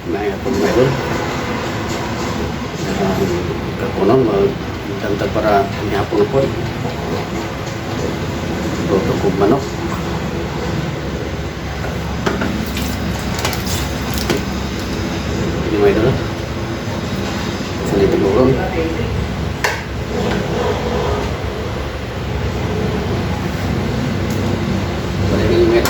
May atong meron. Kapunon, magdantag para nihapon po. Luto kong manok. Ini may dala. Sini tigurong. Balik ini may.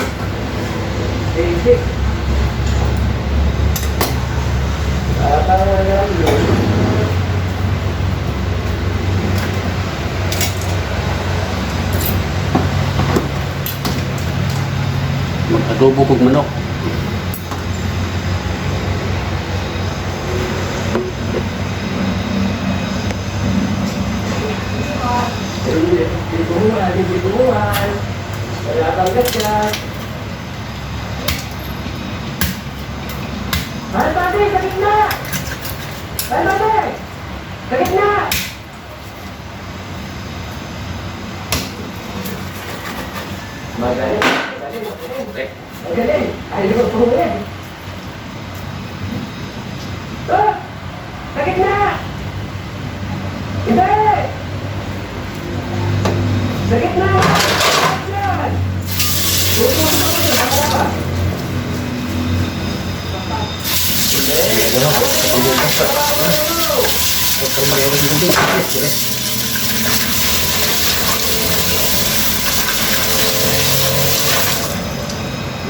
Mag-adobo kong manok. Dibunuhan. Wala kang gatyan. Ay, pati! Sa gitna! Ay, pati! Sa gitna! Magaling. Magaling. Ay, di ko puhunin. Ah! Sa gitna! Hindi! Sa gitna! Yan! Tutunan ko rin. Ako ba?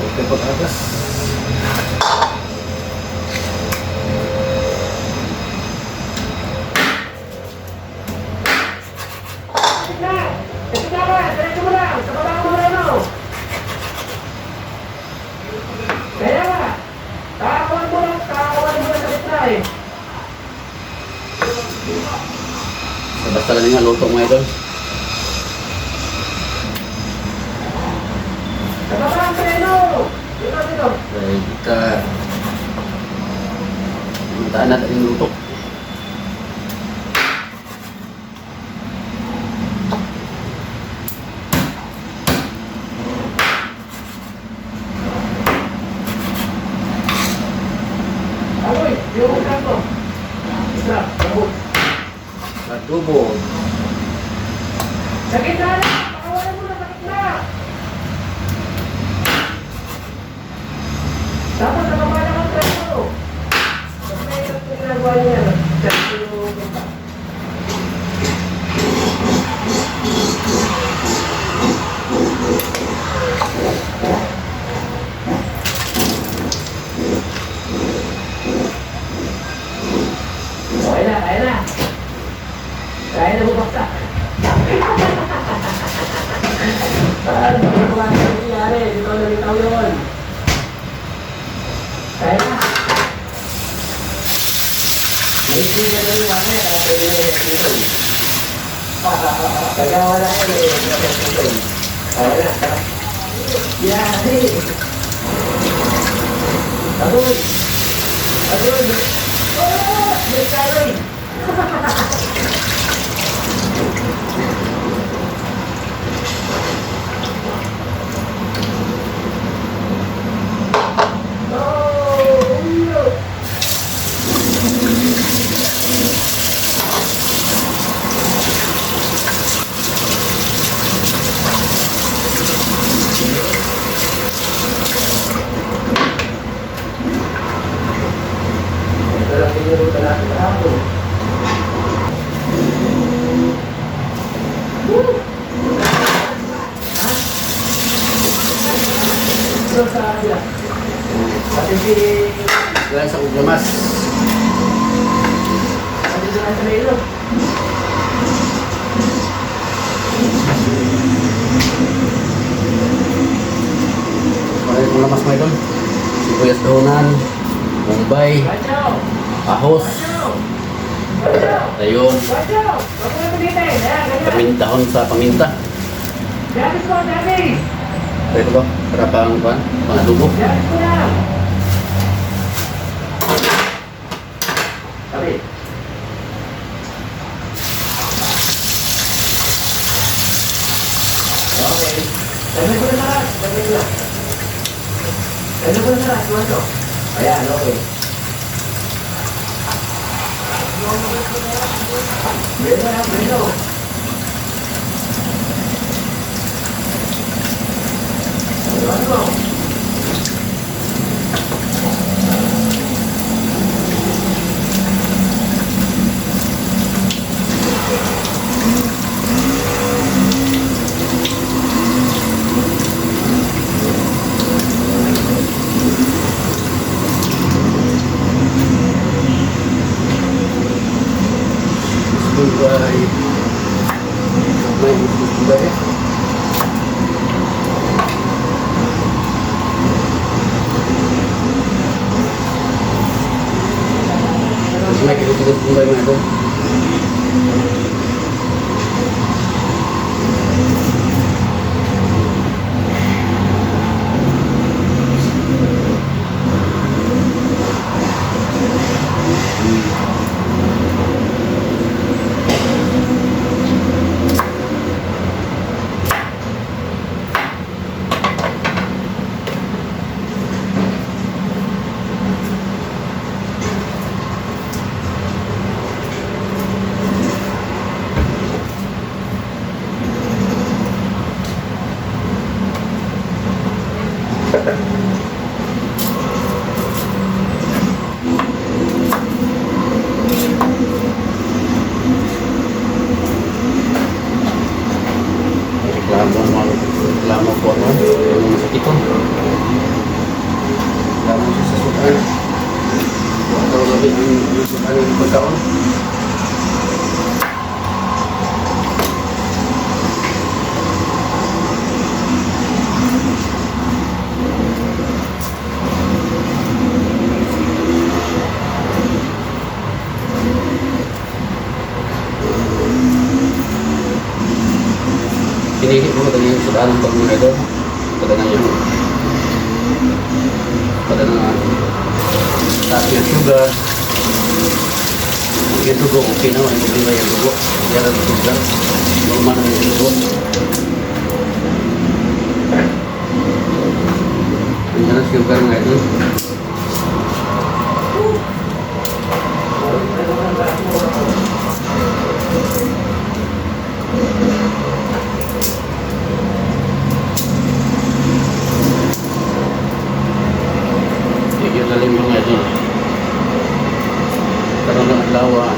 Oke, pot atas. Basta lang nga luto mga idol. Baik, kita mintaan natin yung luto. Adobo. Sakit na! Pakawalan mo na, sakit na! Dapat nakabala kang treso. Kasi may hirap na ginagawa niya. Treso yung punta. Okay na, kaya na. Kaya na bubakta. Paano ba kung ano nangyari? Dito na nitaw yun. Kaya na. May sila na yung mga kaya pwede na yung dito. Kaya wala yun eh. Kaya na. Yari. Agoy. Agoy. Oh! May karoy. Guys, ako gamas. Pakai kung lamas mo idol. Sibuyas dahunan, bombay, ahos, tayon, pamintahon sa paminta. Ito ba? Para pang-adobo. Okay. Sabi ko na lahat. Sabi ko na. Sabi ko na lahat. Ayan, okay. Dubai. May Dubai. Terus may kita Dubai mga ito. Reklamo po ano, yung sakit ko. Reklamo siya sa sukan. Atau lebih yung sukan yung pagkaon. Pinili ko ito yung sudan pag mga ito. Pada na yung taas yung sugar. Yung dugo, okay naman. Hindi ba yung dugo? Hindi ang sugar. Normal na yung dugo. Ang na sugar mga ito. Yung lalim mga ito. Karoon ng adlawa.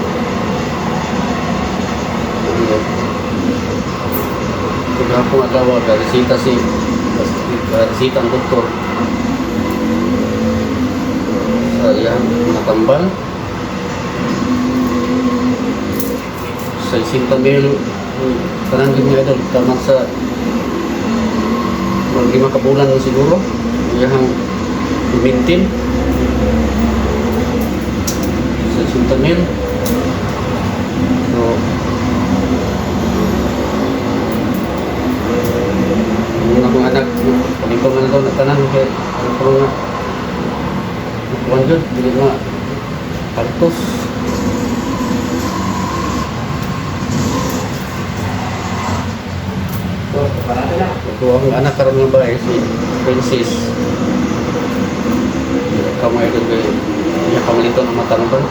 Pagkakapong adlawa, resita ang doktor. Sa iyang natambal. Sa 60,000 kanang niya ito. Tama sa mga 5 kabulan na siguro. Iyang maintain sa 60,000. So yung mga anak panipaw na ito na tanan kaya ano pa mga kuwan yun, hindi mga kaltos. Ito ang anak karoon ng bahay si Princess. Kamay ito kay niya kamalito ng mata ng ban.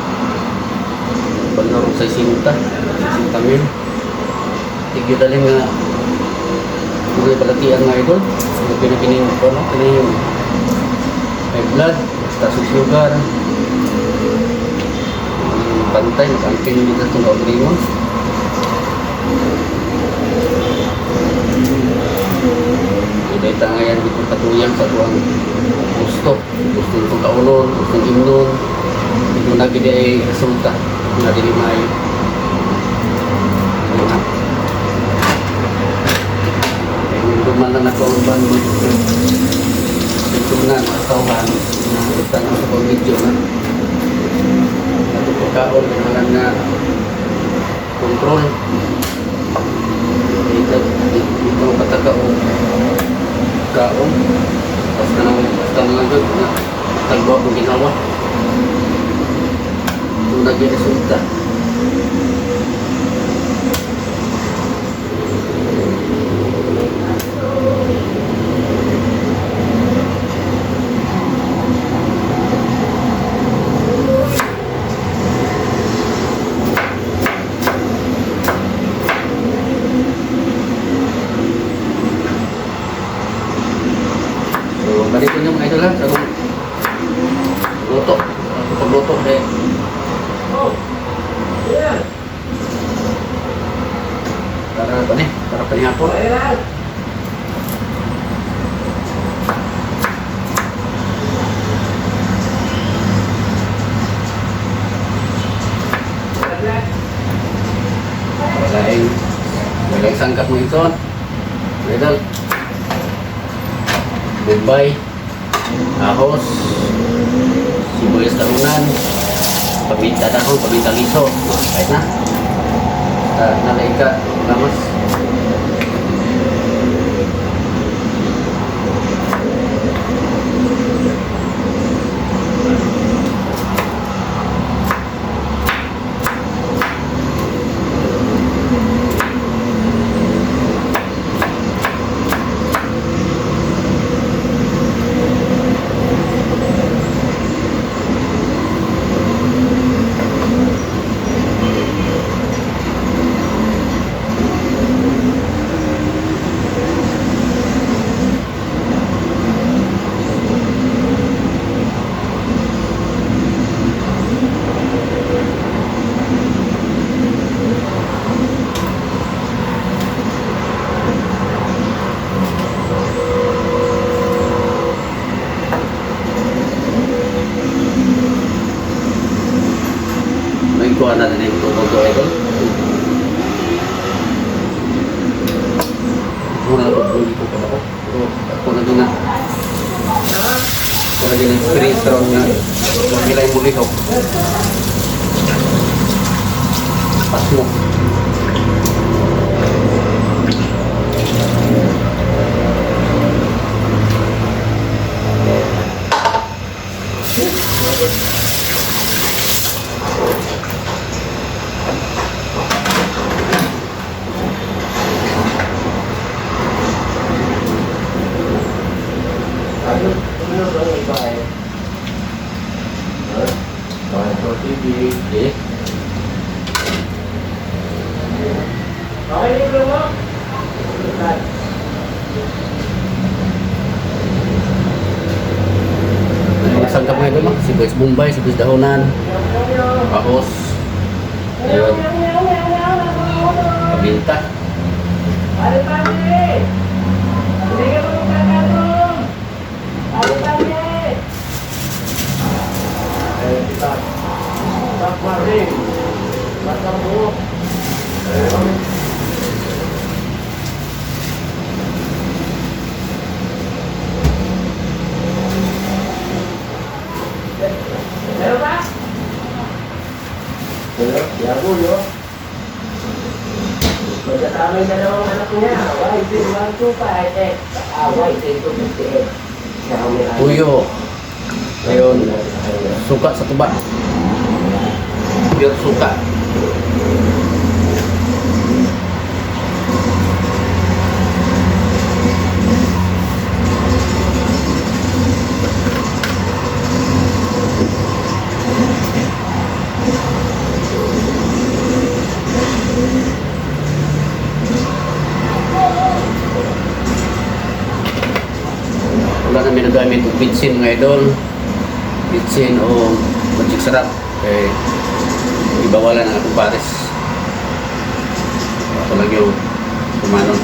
Banarong sa 60,000. Tigyo daling nga mga balatian nga ito. Yung pinakining ko, no? Kani yung may blood, taas ng sugar. Pantay, nakampin dito itong kaugringon. Ita nga yan dito katuyang sa tuwang gusto itong kaunon, gustong imnon. Ito na gini ay resulta na dili maayo. Dumanan ako ang ban mo ito na matawhan na tanong sa pag-video na ito pagkaon kailangan na control ito patagao kaon basta na good na talbo akong ginawa ito naging resulta. luto deh. Oh. Yan. Para apa nih? Para penihapon. Ayan. Ayan. Walaing sangkap mo ito. Idol. Bombay. Ahos. Sibuyas tarunan. Paminta dahon, paminta liso. Kahit na. Nalay ka. Lamas. Kuha na din yung tubog ko idol. Muna na tubog ko pa ako. Pero ako na din na. Ako na din na experience karoon nga. Magilay muli ko. Pas mo. Okay. Okay, libro mo. Sangkap nga idol, sibuyas bombay, sibuyas dahonan, ahos, ayun, paminta. Pare-pare! Hindi ka mo magkakatong! Pare-pare! Ayun kita. Takma rin. Bata mo. Ayun. Meron ba? Meron. Yago, yo. Pagkasama yung dalawang anak niya, Y0125, Y0258. Tuyo, ayun, suka sa tuba. Pure suka. Wala namin nagamit ng bitsin mga idol. Bitsin o magic sarap. Eh, ibawalan ang atong pares. Ito lang yung kumanon.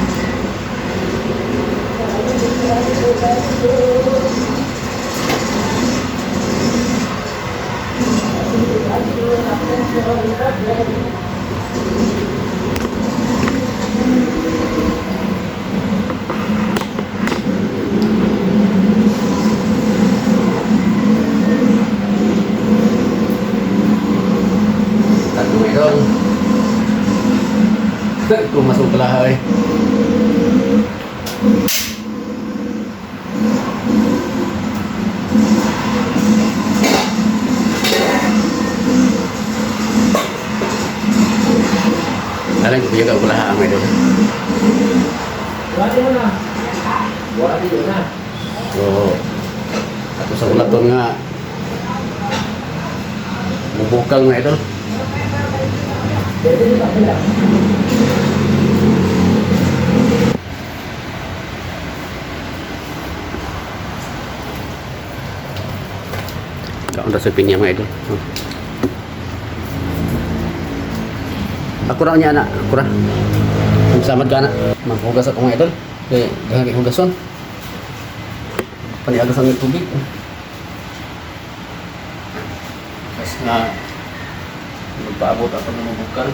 Kung masuk pala eh. Alam ko juga pala ang idol. Buhatin mo na. Buhatin mo na. So, ako sa ulaton nga mubukal nga idol. Pwede nyo ba sila? Punta sa pinya mga idol. Oh. Ako ra niya anak, ako ra. Salamat ka anak. Maghugas ako mga idol. Kaya dahil hugason. Paniagasan ng tubig. Tapos nga magpaabot ako ng mabukal.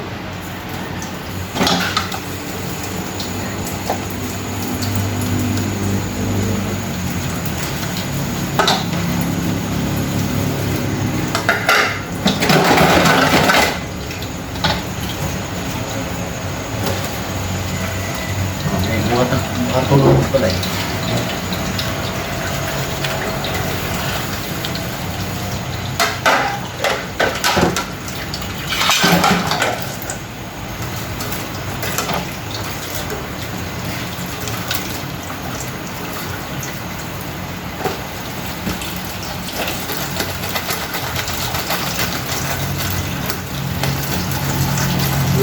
Tulong pala eh.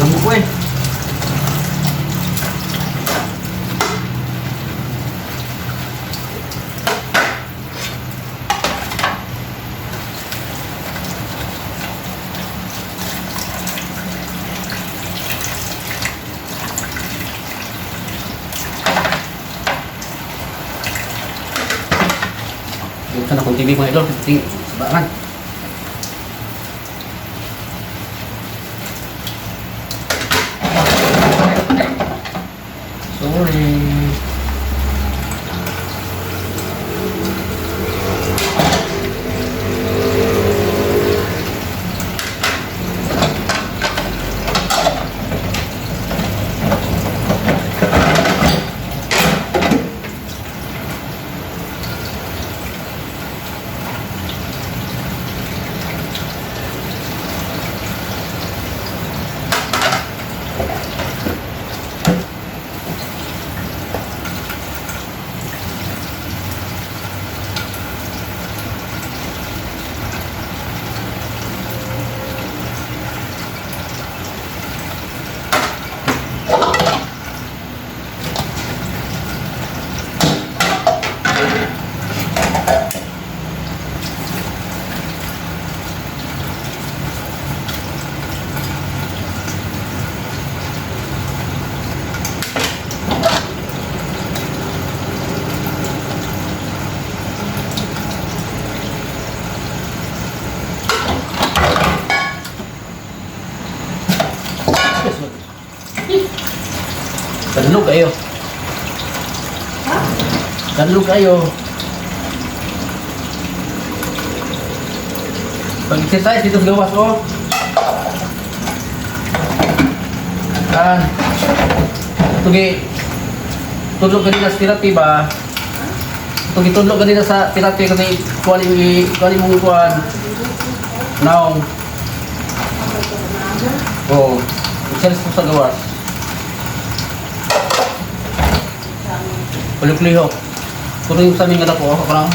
Lamok ko eh. Buksan akong TV mga idol, sabaran. Sorry. Kanlog kayo. Kanlog kayo. Pag-exercise dito sa gawas ko. Tudlog kanina sa therapy ba? Tudlog kanina sa therapy kasi kuwali mong kuwan. Now. Oh, exercise ko sa gawas. Kulik-lihok. Kung yung sa aming anak ko, ako lang.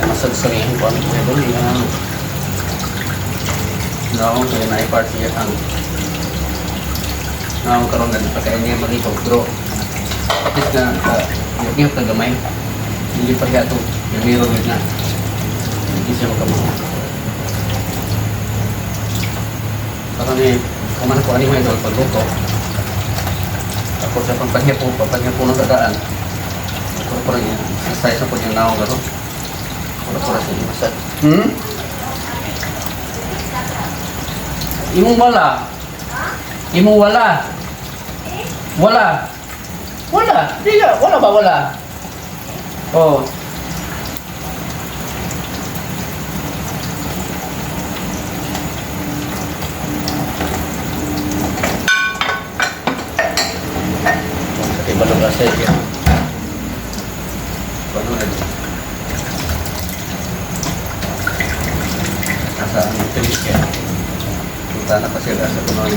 Namasag-sarihan ko ang level yan. Now, kaya na-part siya ang ang karon na pagkain niya mag-ipog pero at least na yung tagamay hindi pa siya ito yung meron na hindi siya magkamawa parang kumanak ko anime doon pagluto tapos sa pampanya po ng dadaan parang yun nasaya sa po yung naong gano'n para siya yung masad imong wala Wala. Di ka. Wala ba? Wala. Oh. Sa iba ng gasa yan. Paano na ito? Nasa ang tulis yan. Punta na pa sila sa kumang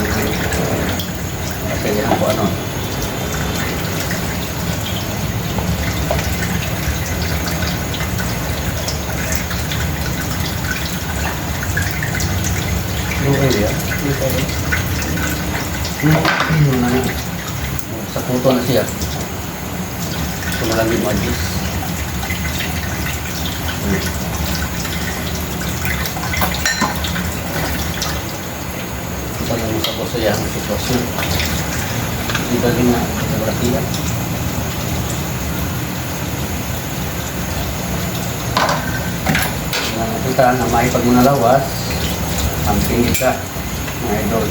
kasi yan po ano. area. Sa puto na siya. Ito na lang yung magis. Ito lang sa puso yan ang sitwasyon. Dito din na sa Barakian. Kita na may pag munalawas, amping kita, mga idol.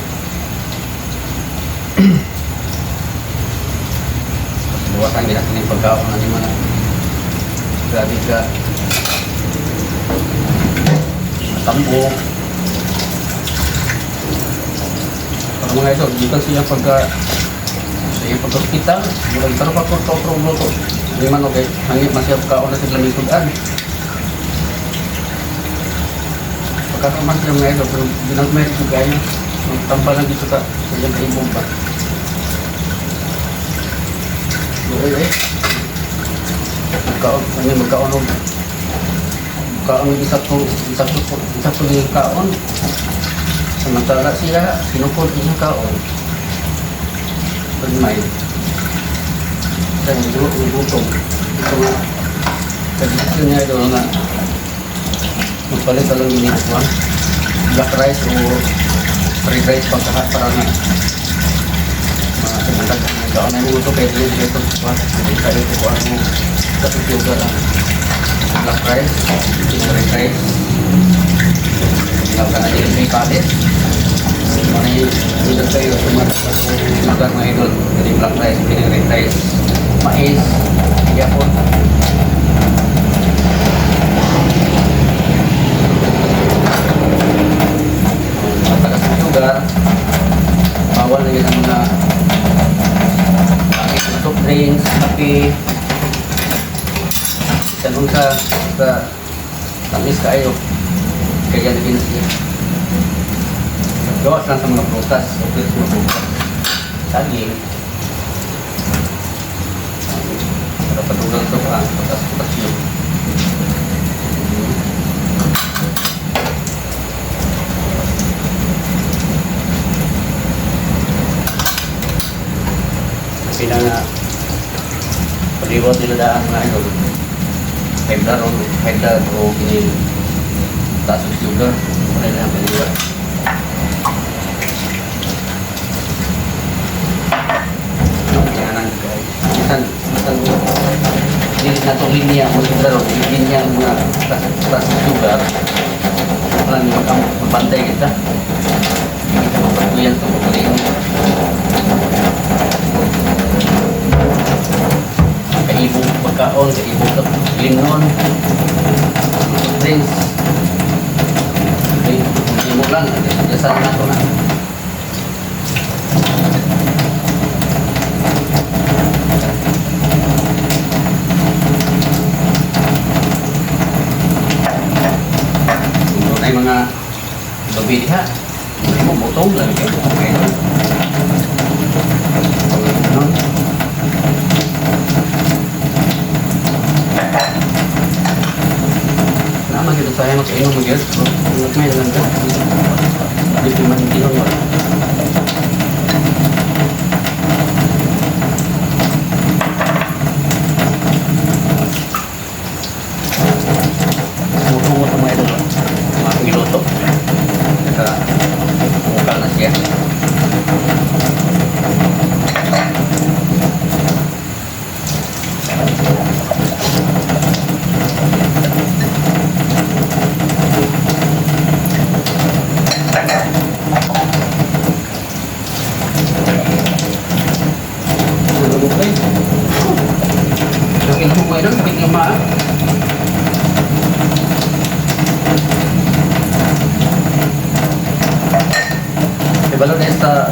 Buwasan kita kini pagkaon na di mana. Grabe ka. Matambo. Pag mga idol, dito siya pagka pagkakitan, bukan taruh pakor to. Di man okay, hangit masih pagkaon na sila misudan. Pagkakaman sila mga idol, pero binagmayat ko kayo. Magtambal lang dito ka, sa ibong pa. Magkaon yung isa po yung kaon. Samantala siya, sinupod yung kaon. Pagmay. Sa yung butong. Ito nga, tradisyon niya ito nga, magpalit ka lang yung ito. Black rice o fried rice pagkahat para nga kaon na yung ito kaya ito hindi tayo ito kung ano kasi yoga lang black rice, fried rice ilaw ka na din may palit ano yung ito kayo sumagat mga idol jadi black rice, fried rice mais, yapon matagas ng sugar bawal na yun ang mga soft drinks, kape sanong sa tamis kayo kaya naging siya gawas lang sa mga prutas okay sa mga prutas saging para padugang ito pa prutas yun sila nga paliwat nila daan nga ito headar o kini tasok sugar wala na paliwat minsan hindi na itong linya mo headar o linya mga tasok sugar wala nyo magpantay kita hindi ka mapatuyan ito pagpaliwat kaibong pagkaon, kaibong lingon drinks hindi mo lang nasan na ito na ito na yung mga gabi diha hindi mo butong lang kayo okay nama gitu saya masuk ini mungkin untuk main dengan kan di cuman di luar motor main dulu masuk di lotok kita buka nasi ya Balot na sa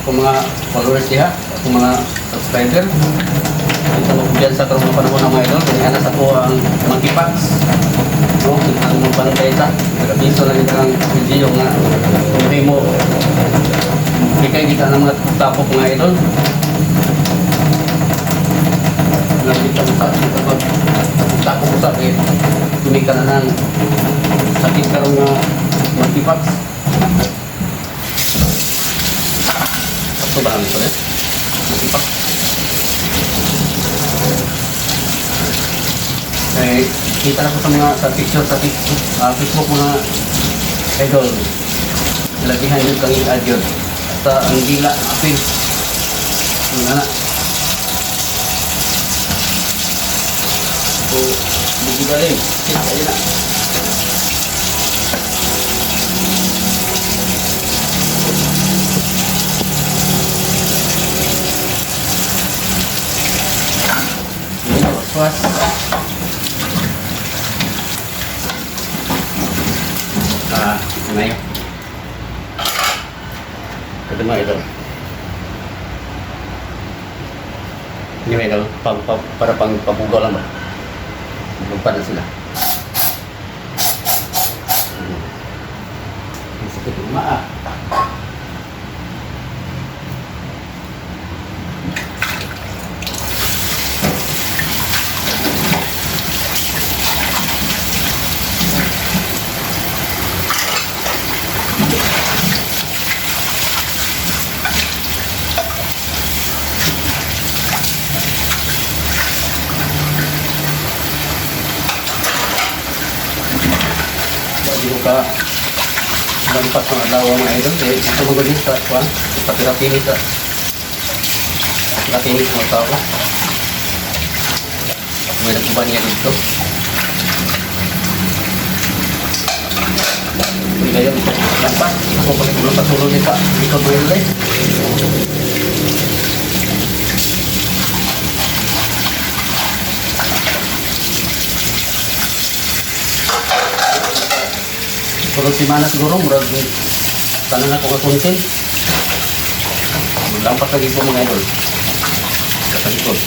kung mga followers niya, kung mga subscriber. Ito mo diyan sa karong panahon ng mga idol, kung ana sa ko ang Monkeypox. No, ang mga bantay ta. Nagabiso lang ito ang video nga kung hindi mo bigay kita ng mga tapok mga idol. Nakita mo sa akin kapag tapok sa akin, tumika na ng sakit karong Monkeypox. Sobrahan ito rin. Masipak. Eh, kita na ko sa mga sa picture sa Facebook mga idol. Lagihan yung kang i-add yun. Sa ang dila, apil. Ang anak. So, hindi galing. Kita kayo na. Was ngayon kedema itu ini medal para panggugalan ba lupa na sila sakit maaf. Ka dampat ng adaw mga idol ito magaling sa kuwan ipatirapinis sa patirapinis mga tao may nagkuban niya dito hindi kayo dampat ako pagkulong patuloy nito ito po yun ulit Puro semana siguro, murag tanan ako nga kontin. Lampas lagi po mga idol. Katalikod.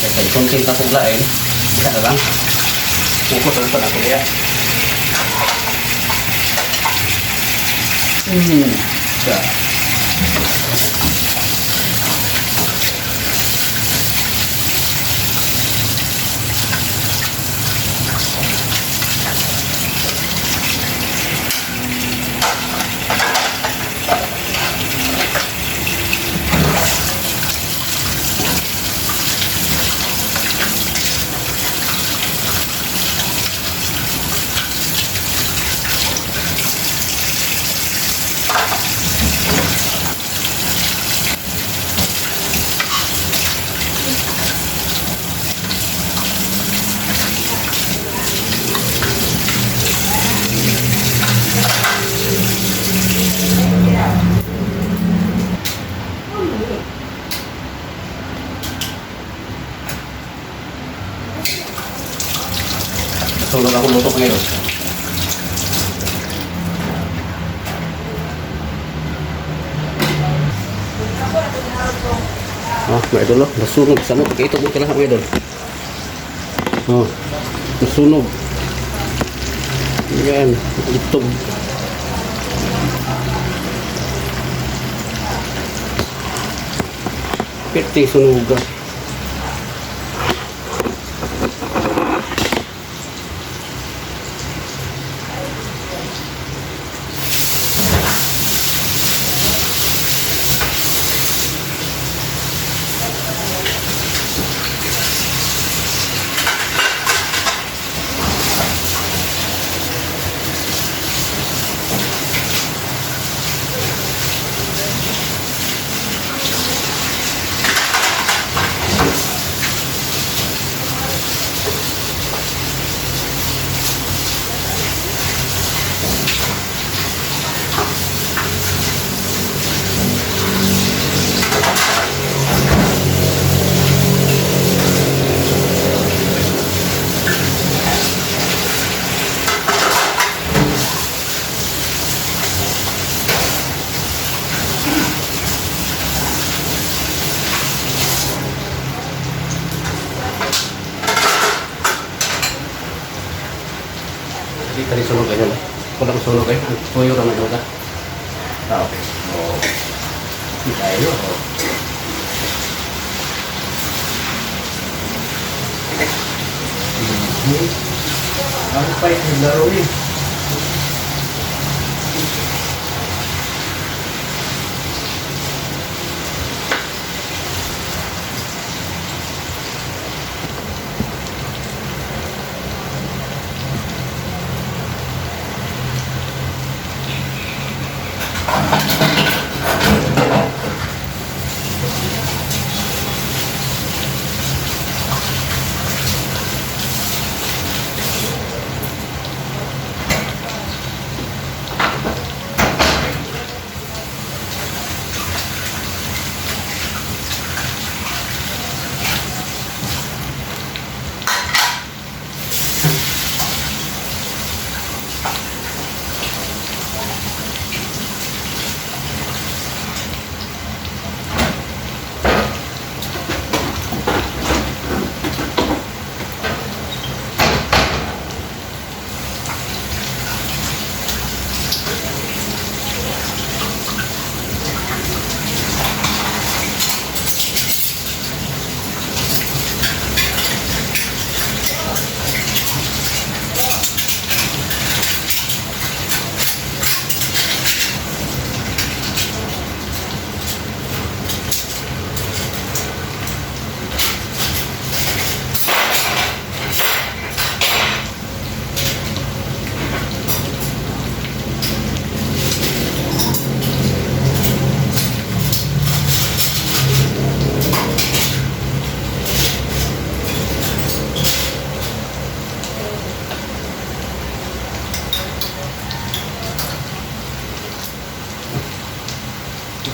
Kaya kontin na kong lain, isa na lang. Pukot na ako kaya. Siya. Tulog ako luto ngayon. Mga idol, nasunog. Sama pagkaito mo kailangan mga idol. Nasunog. Yan, itog. Piti sunog. Hindi tadi sunog kayo. Kulang sunog kayo. Tuyo naman yung okay. Oh. Hindi tayo. Ano pa yung laro eh?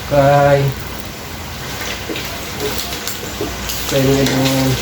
Kay mga idol.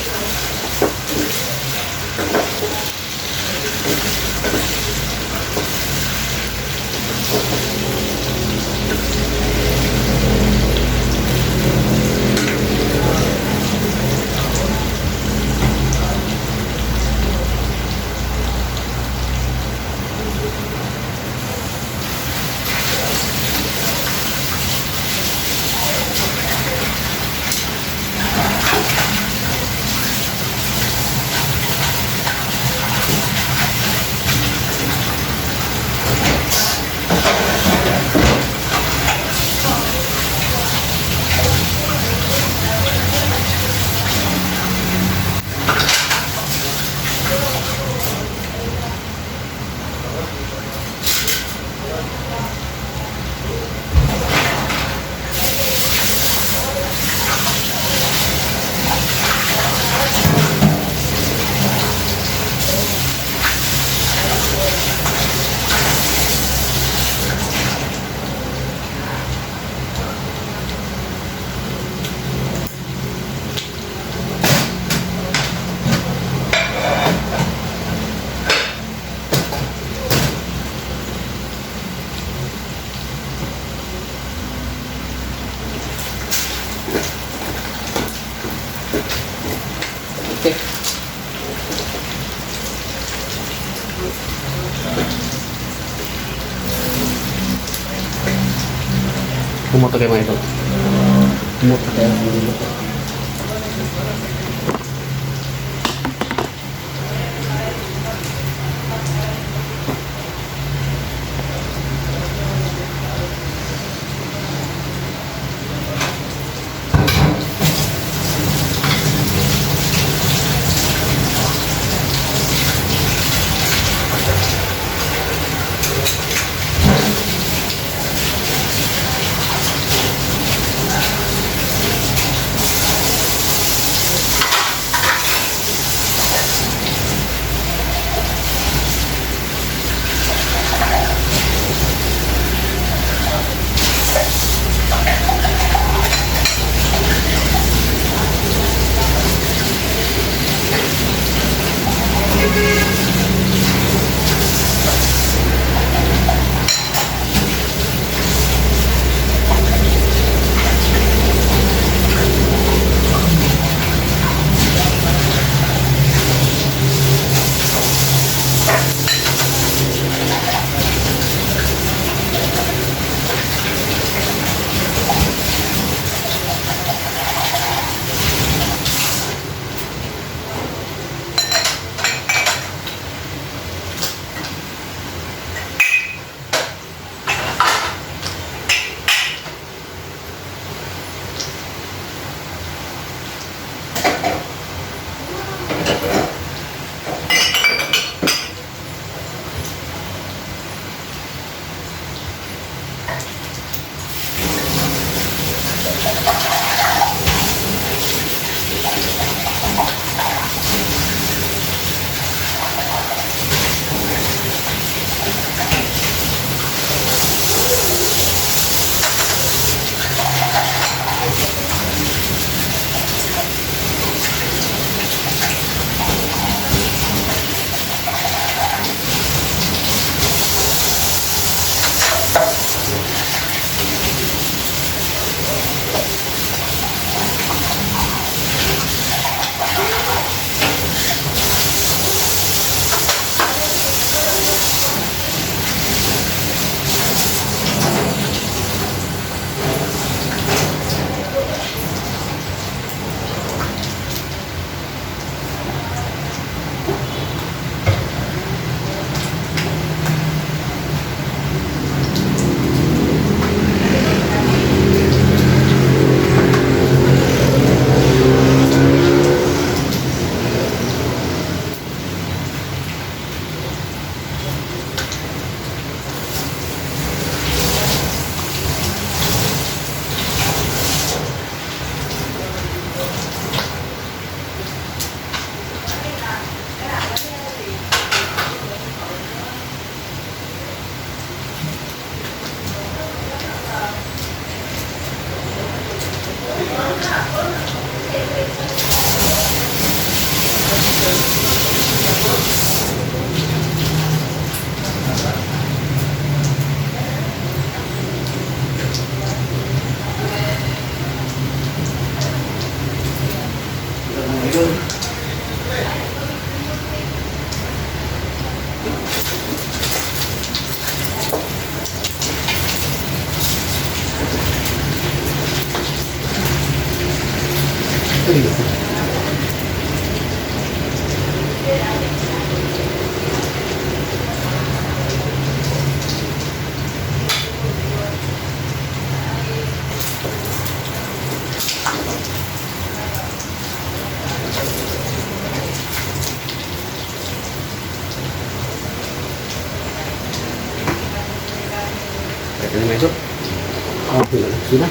Okay. Pumoto kayo mga idol. Pumoto kayo mga idol. mga idol. Ito na mga idol. Okay na lang sila.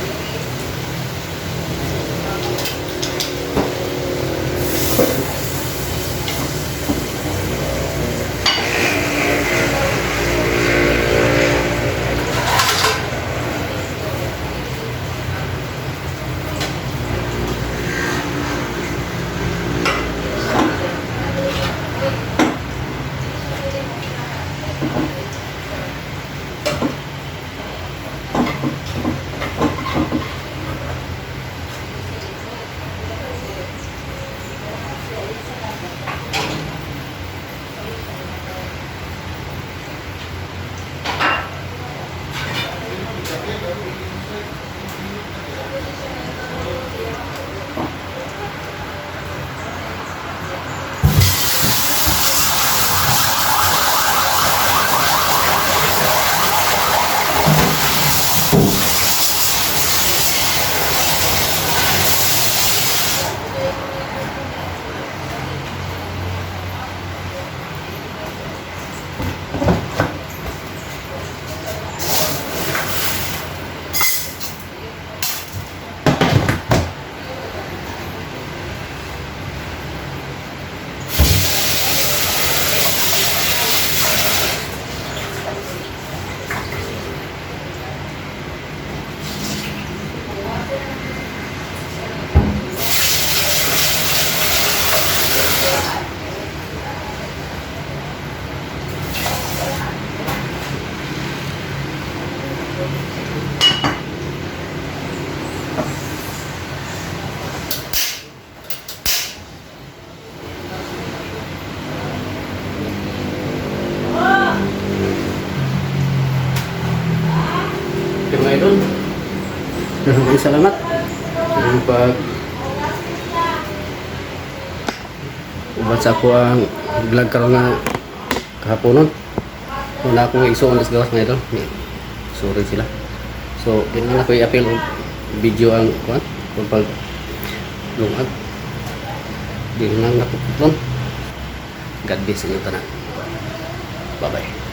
Okay mga idol, maraming salamat yung pag ubat sa ako ang vlog karon nga kahaponon. Wala akong isuon sa gawas mga idol, sorry sila. So yun lang ako i-appeal video ang kuan kung pag lungag di lang napuputlon. God bless sa inyo tanan. Bye bye.